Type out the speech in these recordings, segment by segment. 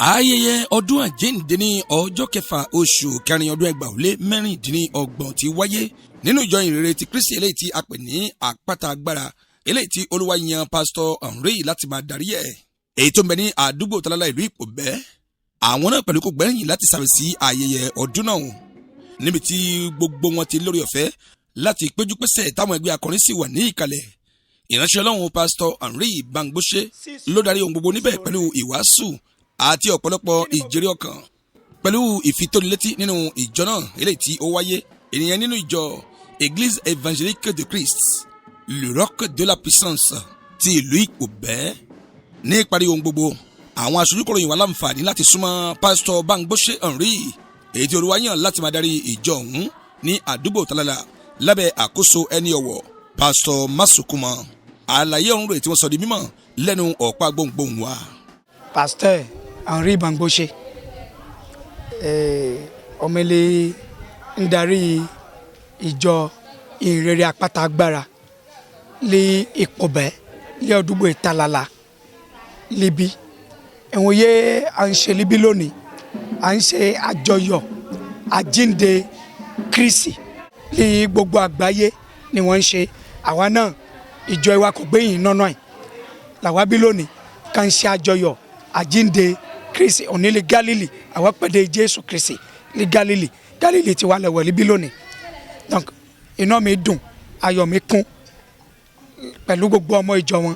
Ayẹyẹ ọdún àjíǹde ní ọjọ́ 6 oṣù 4 ọdún 2026 ti wáyé nínú ìjọ ìrere ti Kristi eléyìí tí a pè ní Àpáta Agbára, eléyìí tí Olúwa yan Pásítọ̀ Henry láti máa darí ẹ̀, èyí tó ń bẹ ní àdúgbò Tálálá, ìlú Ìpòbẹ́. Àwọn náà pẹ̀lú kò gbẹ́yìn láti sàmì sí ayẹyẹ ọdún náà, níbi tí gbogbo wọn ti lórí ọ̀fẹ́ láti péjú pésẹ̀, táwọn ẹgbẹ́ akọrin sì wà ní ìkàlẹ̀. Ìránṣẹ́ Ọlọ́run Pásítọ̀ Henry Bangbóṣe ló darí ohun gbogbo níbẹ̀ pẹ̀lú ìwàásù àti ọ̀pọ̀lọpọ̀ ìjèrè ọkàn pẹ̀lú ìfitónilétí nínú ìjọ náà eléyìí tí ó wáyé, ènìyàn nínú ìjọ Église Évangélique de Christ, le Roc de la Puissance, ti ìlú Ìpòbẹ́. Ní ìparí ohun gbogbo, àwọn aṣojú kọ̀ròyìn wà láǹfààní láti súnmọ́ Pásítọ̀ Bangbóṣe Henry, èyí tí Olúwa yàn láti máa darí ìjọ ọ̀hún ní àdúgbò Tálálà lábẹ́ àkóso ẹni ọ̀wọ̀ Pásítọ̀ Masukumọ. Àlàyé ọ̀hún rẹ̀ tí wọ́n sọ di mímọ̀ lẹ́nu ọ̀pá gbohùngbohùn wa. Pasteur Henri Bangbose, ọmọlẹ ń darí ìjọ ìrere Àpáta Agbára lé Ìpòbẹ́ lé ọdúgbò Ìtalàlà líbi. Ẹ̀wọ̀n yé à ń ṣe líbi lónìí, à ń ṣe àjọyọ̀ àjínde Kristi ní gbogbo àgbáyé ni wọ́n ń ṣe. Àwa náà, ìjọ ìwà kò gbẹ̀yìn nọ́nà ẹ̀ làwa bí lónìí kà ń ṣe àjọyọ̀ àjínde Kristi òní ní Galili. Àwa pàdé Jésù Kristi ní Galili. Galili ti wà lẹ̀wẹ̀ níbí lónìí. Donc iná mi dùn, ayọ̀ mi kún pẹ̀lú gbogbo ọmọ ìjọ wọn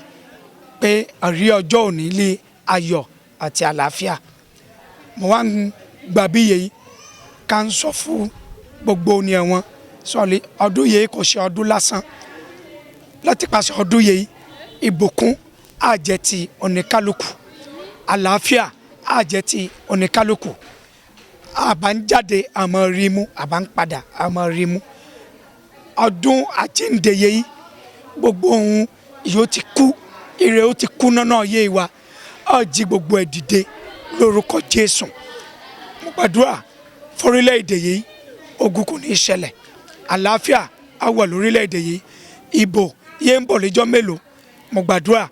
pé àrí ọjọ́ òní lé ayọ̀ àti àlàáfíà. Mo wá ń gbà bí yìí ká ń sọ fún gbogbo oníyẹn wọn sọ̀lì ọdún yìí kò ṣe ọdún lásán. Láti pàṣẹ ọdún yìí, ìbùkún á jẹ́ ti oníkálukú, àlàáfíà á jẹ́ ti oníkálukú. Àbá ń jáde, àmọ́ rí mú, àbá ń padà, àmọ́ rí mú. Ọdún àjíǹde yìí, gbogbo ohun yóò ti kú, ire ó ti kú náà yé wa, ó jí gbogbo ẹ̀ dìde lórúkọ Jésù. Mo gbàdúrà fórílẹ̀-èdè yìí, ogun kò ní í ṣẹlẹ̀, àlàáfíà á wà lórílẹ̀-èdè yìí. Ìbò yé ń bọ̀ lẹ́jọ́ mélòó, mo gbàdúrà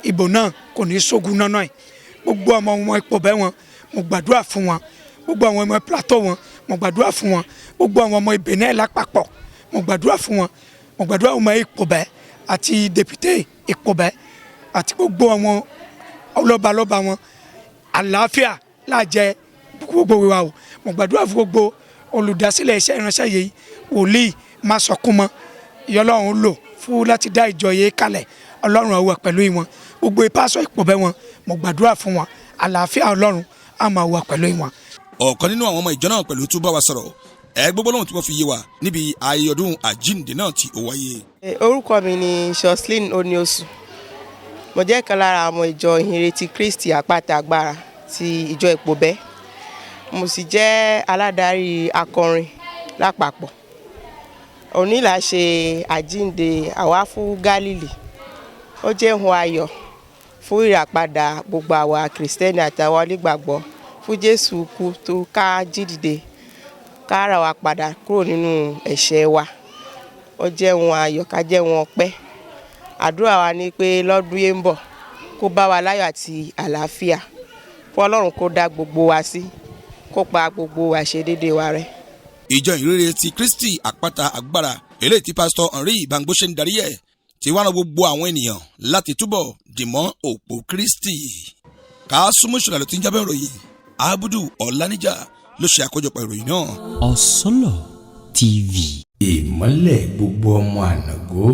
ìbò náà kò ní í sógun náà ẹ̀. Gbogbo ọmọ wọn ipò bẹ́ wọn, mo gbàdúrà fún wọn. Gbogbo àwọn ọmọ Plateau wọn, mo gbàdúrà fún wọn. Gbogbo àwọn ọmọ Benin lápapọ̀, mo gbàdúrà fún wọn. Mo gbàdúrà ọmọ Ìpòbẹ́ àti député Ìpòbẹ́ àti gbogbo àwọn ọlọ́balọ́ba wọn, àlàáfíà lájẹ gbogbo wa o. Mo gbàdúrà fún gbogbo olùdásílẹ̀ iṣẹ́ ìránṣẹ́ yìí, wòlíì Máṣọkúnmọ́ ìyọlọ́run lò fún láti dá ìjọ yìí kalẹ̀. Ọlọ́run ó wà pẹ̀lú wọn. Gbogbo ìpásọ̀ Ìpòbẹ́ wọn, mo gbàdúrà fún wọn, àlàáfíà Ọlọ́run á máa wà pẹ̀lú wọn. Ọ̀kan nínú àwọn ọmọ ìjọ náà pẹ̀lú tún bá wa sọ̀rọ̀. Ẹ gbogbo lóhùn tí wọ́n fi yé wa níbi ayẹyẹ ọdún àjíǹde náà tí ó wáyé. Orúkọ mi ni Jocelyn Oniosu. Mo jẹ́ kan lára àwọn ìjọ ìhìnrere Kristi Àpáta Agbára ti ìjọ Ìpòbẹ́. Mo sì jẹ́ aládarí akọrin lápapọ̀. Òní là ṣe àjínde àwa fún Gálílì. Ó jẹ́ ohun ayọ̀ fún ìràpadà gbogbo àwa Kìrìsìtẹ́nì àti àwa onígbàgbọ́ fún Jésù kú tó ká jí dìde, ká rà wá padà kúrò nínú ẹ̀ṣẹ̀ wa. Ó jẹ́ ohun ayọ̀, ká jẹ́ ohun ọpẹ́. Àdúrà wa ni pé lọ́dún yìí ń bọ̀, kó bá wa láyọ̀ àti àlàáfíà, fún Ọlọ́run kó dá gbogbo wa sí, kó pa gbogbo àìṣedéédéé wa rẹ́. Ìjọ ìrere ti Kristi Àpáta Agbára eléyìí tí Pásítọ̀ Henry Bangbóṣe ń darí ẹ̀ ti wá rán gbogbo àwọn ènìyàn láti túbọ̀ dìmọ́ òpó Kristi. Kásùmù ìṣọ̀lá ló ti ń jábọ̀ ìròyìn. Abudu Ọ̀lànìjà ló ṣe àkójọpọ̀ ìròyìn náà. Ọ̀sọ́lọ̀ TV. Ìmọ́lẹ̀ gbogbo ọmọ ànàgó.